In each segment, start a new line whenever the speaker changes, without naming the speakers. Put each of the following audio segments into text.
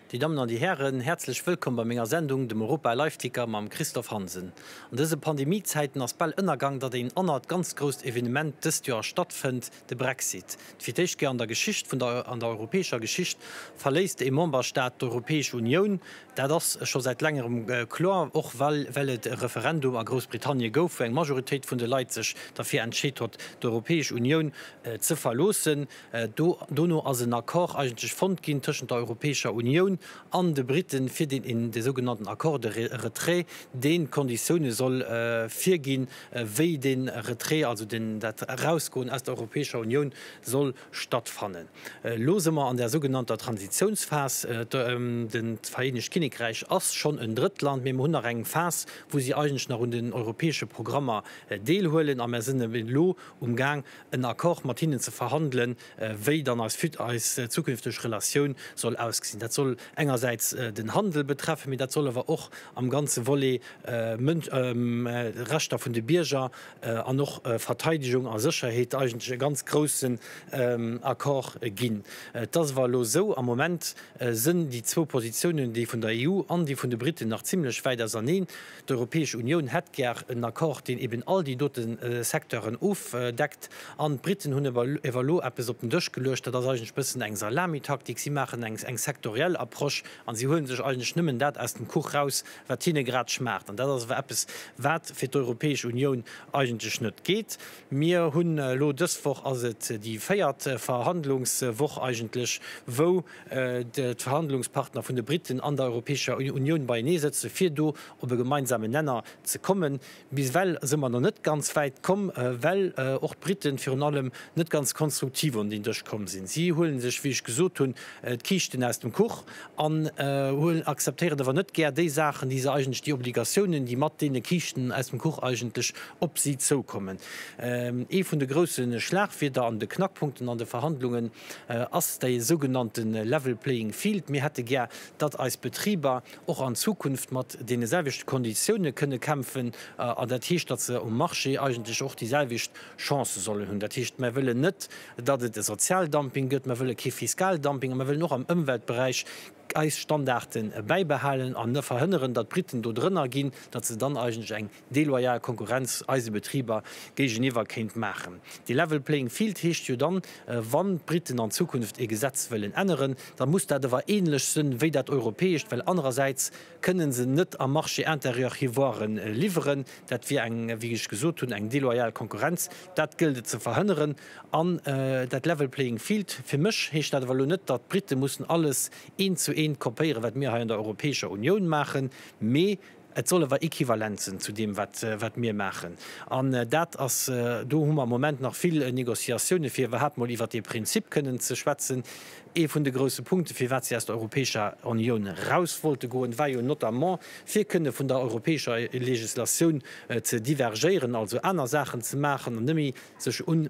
Déi Dammen an déi Hären, häerzlech wëllkomm bei menger Sendung, dem Europa Liveticker mam Christophe Hansen. An dëse Pandemiezäiten ass bal ënnergang, datt een anert ganz grousst Evenement dëst Joer stattfënnt, de Brexit. Fir d'éischt Kéier an der Geschicht vun der an der europäescher Geschicht verléisst ee Memberstaat d'Europäesch Unioun. Dat ass scho säit längerem kloer, och well well et e Referendum a Groussbritannie gouf, wou eng Majoritéit vun de Leit sech derfir entscheet hott, d'Europäesch Unioun ze verloossen. Dono ass en Accord eigentlech fonnt ginn tëschent der Europäescher Unioun an de Briten, fir deen een, de sougenannten Accord de retrait, deen d'Konditioune soll virginn, wéi dee Retrait, also den, dat Erausgoen aus der Europäescher Unioun soll stattfannen. Elo si mer an der sougenannter Transitiounsphas. D'Vereenegt Kinnekräich ass schonn en Drëttland, mee mer hunn nach eng Phas, wou si eigentlech nach un den europäesche Programmer deelhuelen a mer sinn elo um Gaang, en Accord mat hinnen ze verhandelen, wéi dann eis eis zukünfteg Relatioun soll ausgesinn. Dat soll engersäits den Handel betreffen, mee dat soll awer och am ganze Volet Rechter vun de Bierger an och Verteidigung a Sécherheet eigentlech e ganz groussen Accord ginn. Et ass awer elo esou, am Moment sënn déi zwou Positiounen, déi vun der EU an déi vun de Briten, nach zimlech wäit auserneen. D'Europäesch Unioun hätt gär en Accord, deen eben all déi dote Secteuren ofdeckt. An d'Briten hunn ewer elo eppes op den Dësch geluecht, dat ass eigentlech e bëssen eng Salamitaktik. Si maachen eng sektoriell Approche an si huele sech eigentlech nëmmen dat aus dem Kuch raus, wat hinne grad schmaacht. An dat ass ewer eppes, wat fir d'Europäesch Unioun eigentlech net geet. Mir hunn elo dës Woch ass et déi véiert Verhandlungswoch eigentlech, wou d'Verhandlungspartner vun de Briten an der Europäescher Unioun beienee sëtzen, fir do op e gemeinsamen Nenner ze kommen. Bis ewell si mer nach net ganz wäit komm, well och d'Briten virun allem net ganz konstruktiv un den Dësch komm sinn. Si huele sech, wéi ech gesot hunn, d'Kiischten aus dem Kuch an akzeptéieren awer net gär déi Saachen, déi se eigentlech, déi Obligatiounen, déi mat deene Kiischten aus dem Kuch eigentlech op si zoukommen. Ee vun de grousse Schlagwierder an de Knackpunkten an de Verhandlungen ass dee sougenannte Level Playing Field. Mir hätte gär, datt eis Betriber och an Zukunft mat deene selwechte Konditioune kënne kämpfen. An dat heescht, datt se um Marché eigentlech och déi selwecht Chancë sollen hunn. Dat heescht, mer wëllen net, datt et e Sozialdumping gëtt, mer wëlle kee Fiskaldumping a mer wëllen och am Ëmweltberäich eis Standarde bäibehalen an verhënneren, datt d'Briten do drënner ginn, datt se dann eigentlech eng deloyal Konkurrenz eise Betriber géigeniwwer kéint maachen. Dee Level playing field heescht jo dann, wann d'Briten an Zukunft ee Gesetz wëllen änneren, da muss dat ewer ähnlech sënn wéi dat europäescht, well anerersäits kënnen se net am Marché intérieur hir Wuare liwweren. Dat wier eng, wéi ech gesot hunn, eng deloyal Konkurrenz. Dat gëllt et ze verhënneren. An dat Level playing field, fir mech heescht dat ewer elo net, datt d'Brite mussen alles eent zu eent kopéieren, wat mir hei an der Europäescher Unioun maachen, mee Et soll awer equivalent sinn zu deem, wat mir maachen. An dat ass, do hu mer am Moment nach vill Négociatiounen, fir iwwerhaapt mol iwwert dee Prinzip kënnen ze schwätzen. Ee vun de grouse Punkte, firwat si aus der Europäescher Unioun eraus wollte goen, war jo notamment, fir kënne vun der europäescher Législatioun ze divergéieren, also aner Saachen ze maachen an net méi sech un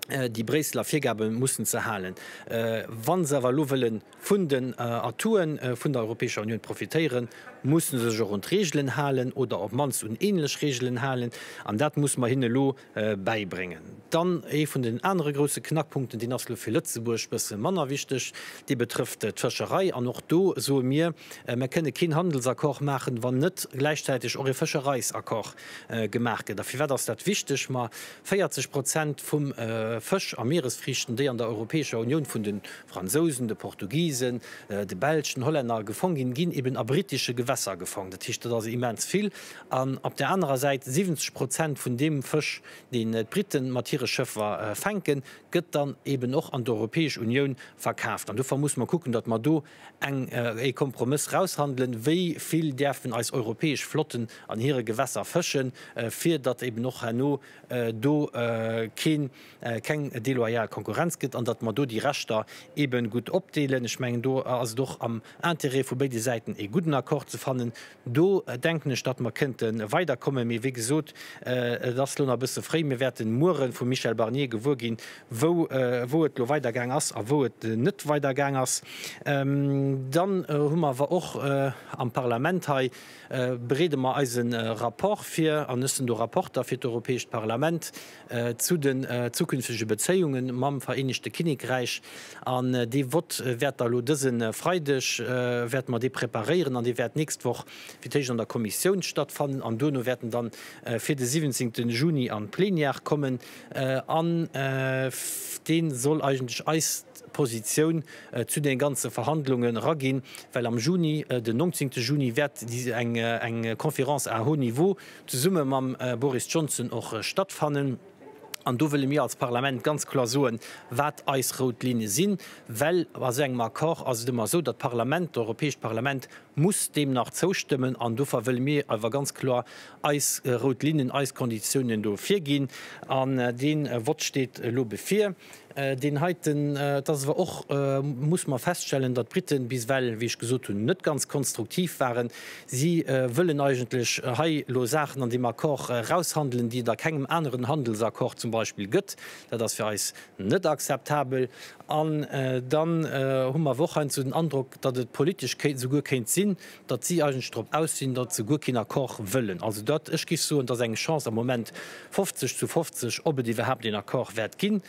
déi Bréisseler Virgabe mussen ze halen. Wa se awer elo wëlle vun den Atouen vun der Europäescher Unioun profitéieren, musse se sech och un d'Reegelen halen oder op d'mannst un ähnlech Reegelen halen. An dat musse mer hinne elo bäibréngen. Dann ee vun den anere grousse Knackpunkten, deen ass elo fir Lëtzebuerg bësse manner wichteg, dee betrëfft d'Fëscherei. An och do soe mir, Mer kënne keen Handelsaccord maachen, wann net gläichzäiteg och e Fëschereisaccord gemaach gëtt. A firwat ass dat wichteg? Ma 40 Prozent vum Fësch a Mieresfriichten, déi an der Europäescher Unioun vun de Fransousen, de Portugisen, de Belsch, den Hollänner gefong ginn, ginn eben a brittesche Gewässer gefong. Dat heescht, dat ass immens vill. An op där anerer Säit, 70 Prozent vun deem Fësch, deen d'Britten mat hire Schëffer fänken, gëtt dann eben och an d'Europäesch Unioun verkaaft. An dofir musse mer kucken, datt mer do eng ee Kompromëss raushandelen, wéi vill däerfen eis europäesch Flotten an hire Gewässer fëschen, fir datt eben och herno do keen, keng deloyal Konkurrenz gëtt an datt mer do déi Rechter eben gutt opdeelen. Ech mengen, do ass et och am Intérêt vu béide Säiten ee gudden Accord ze fannen. Do denken ech, datt mer kënnte weiderkommen. Mee wéi gesot, et ass elo nach e bësse fréi. Mir wäerte muere vum Michel Barnier gewuer ginn, wou wou et elo weidergaang ass a wou et net weidergaang ass. Dann hu mer awer och am Parlament hei, bereede mer eise Rapport vir, an ech sinn do Rapporter fir d'Europäescht Parlament zu den zukünftege. zukünftege Bezéiunge mam Vereenegte Kinnekräich. An dee Vott wäert da elo dëse Freideg, wäerte mer dee preparéieren an dee wäert d'nächst Woch fir d'éischt an der Kommissioun stattfannen an duerno wäert en dann fir de 17. Juni an d'Plenière kommen. An dee soll eigentlech eis Positioun zu de ganze Verhandlungen eraginn, well am Juni, den 19. Juni, wäert eng Conférence à haut niveau zesumme mam Boris Johnson och stattfannen. An do wëlle mir als Parlament ganz kloer soen, wat eis rout Linne sinn, well a sou engem Accord ass et ëmmer esou, datt d'Parlament, d'Europäescht Parlament muss deem nach zoustëmmen. An dofir wëlle mir awer ganz kloer eis rout Linnen, eis Konditiounen do virginn. An dee Vott steet elo bevir. Deen heiten, et ass awer och, muss mer feststellen, datt d'Briten bis ewell, wéi ech gesot hunn, net ganz konstruktiv waren. Si wëllen eigentlech hei elo Saachen an deem Accord eraushandelen, déi et a kengem aneren Handelsaccord zum Beispill gëtt. Dat ass fir eis net akzeptabel. An dann hu mer awer och heiansdo den Androck, datt et politesch kéint, souguer kéint sinn, datt si eigentlech drop aus sinn, datt se guer keen Accord wëllen. Also dat, ech géif soen, et ass eng Chance am Moment 50 zu 50, ob et iwwerhaapt een Accord wäert ginn.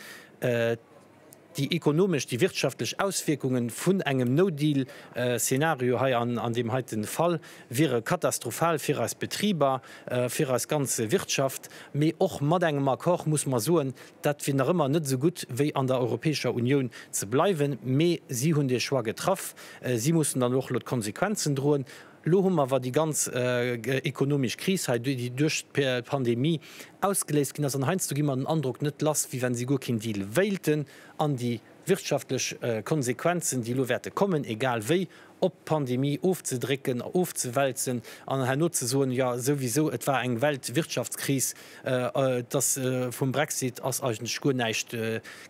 Déi ekonomesch, déi wirtschaftlech Auswierkunge vun engem No-Deal-Szenario hei an deem heite Fall wiere katastrophal fir eis Betriber, fir eis ganz Wirtschaft. Mee och mat engem Accord muss mer soen, dat wier nach ëmmer net esou gutt wéi an der Europäescher Unioun ze bleiwen. Mee si hunn dee Choix getraff. Si mussen dann och elo d'Konsequenzen droen. Elo hu mer awer déi ganz ekonomesch Kris hei, déi duerch d'Pandemie ausgeléist ginn ass. An heiansdo gi mer den Androck net lass, wéi wenn si guer keen Deal wéilten. An déi wirtschaftlech Konsequenzen, déi elo wäerte kommen, egal wéi, op d'Pandemie ofzedrécken, ofzewälzen an herno ze soen, jo souwisou, et war eng Weltwirtschaftskris, et ass vum Brexit ass eigentlech guer näischt,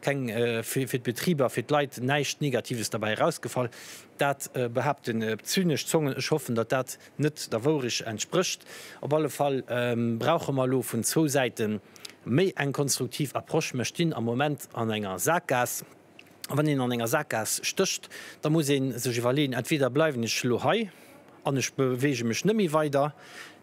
keng fir d'Betriber, fir d'Leit näischt Negatives derbäi erausgefall. Dat behaapten zynesch Zongen. Ech hoffen, datt dat net der Wourecht entsprécht. Op alle Fall brauche mer elo vun zwou Säite méi eng konstruktiv Approche. Mer stinn am Moment an enger Sakgaass. A wann een an enger Sakgaass stécht, da muss ee sech iwwerleeën, entweder bleiwen ech elo hei an ech beweege mech net méi weider,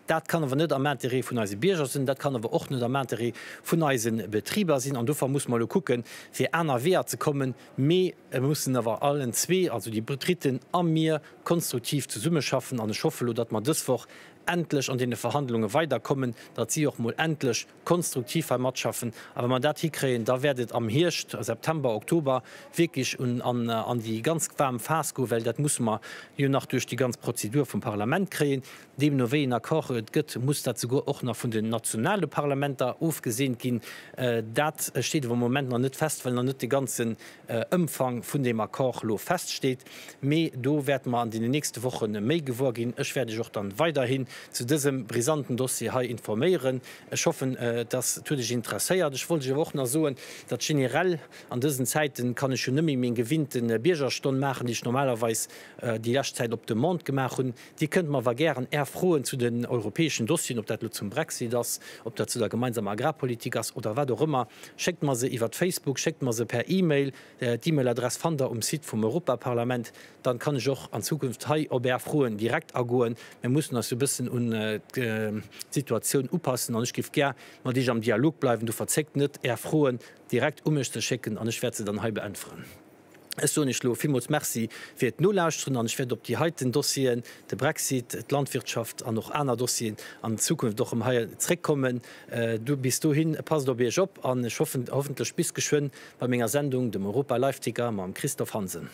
dat kann awer net am Interêt vun eise Bierger sinn, dat kann awer och net am Interêt vun eise Betriber sinn. An dofir muss mer elo kucken, fir aner Weeër ze kommen. Mee mir mussen awer allen zwee, also déi Briten a mir, konstruktiv zesummeschaffen. An ech hoffe elo, datt mer dës Woch endlech an deene Verhandlunge weiderkommen, datt si och mol endlech konstruktiv hei matschaffen. A wa mer dat hikréien, da wäert et am Hierscht, September, Oktober, wierklech un an déi ganz waarm Phas goen, well dat musse mer jo nach duerch déi ganz Prozedur vum Parlament kréien. Deemno wéi en Accord et gëtt, muss dat souguer och nach vun den nationale Parlamenter ofgeseent ginn. Dat steet awer am Moment nach net fest, well nach net de ganzen Ëmfang vun deem Accord elo feststeet. Mee do wäerte mer an deenen nächste Woche méi gewuer ginn. Ech wäert Iech och dann weiderhin zu dësem brisanten Dossier hei informéieren. Ech hoffen, dass et huet Iech interesséiert. Ech wollt Iech awer och nach soen, datt generell an dësen Zäiten kann ech jo net méi meng gewinnte Biergerstonn maachen, déi ech normalerweis déi lescht Zäit op Demande gemaach hunn. Dir kënnt mer awer gären Är Froen zu den europäeschen Dossieren, ob dat elo zum Brexit ass, ob dat zu der gemeinsamer Agrarpolitik ass oder wat och ëmmer, schéckt mer se iwwert Facebook, schéckt mer se per E-Mail. D'E-Mail-Adress fannt der um Site vum Europaparlament. Dann kann ech och an Zukunft hei op Är Froen direkt agoen. Mir mussen eis jo e bëssen un d'Situatioun upassen an ech géif gär mat Iech am Dialog bleiwen. Dofir zéckt net, Är Froen direkt u mech ze schécken an ech wäert se dann hei beäntweren. Ech soen Iech elo villmools Merci fir d'Nolauschteren an ech wäert op déi heiten Dossieren, de Brexit, d'Landwirtschaft an och aner Dossieren an Zukunft och erëm hei zréckkommen. Bis dohin, passt op Iech op an ech hoffen, hoffentlech bis geschwënn bei menger Sendung, dem Europa Live Ticker mam Christophe Hansen.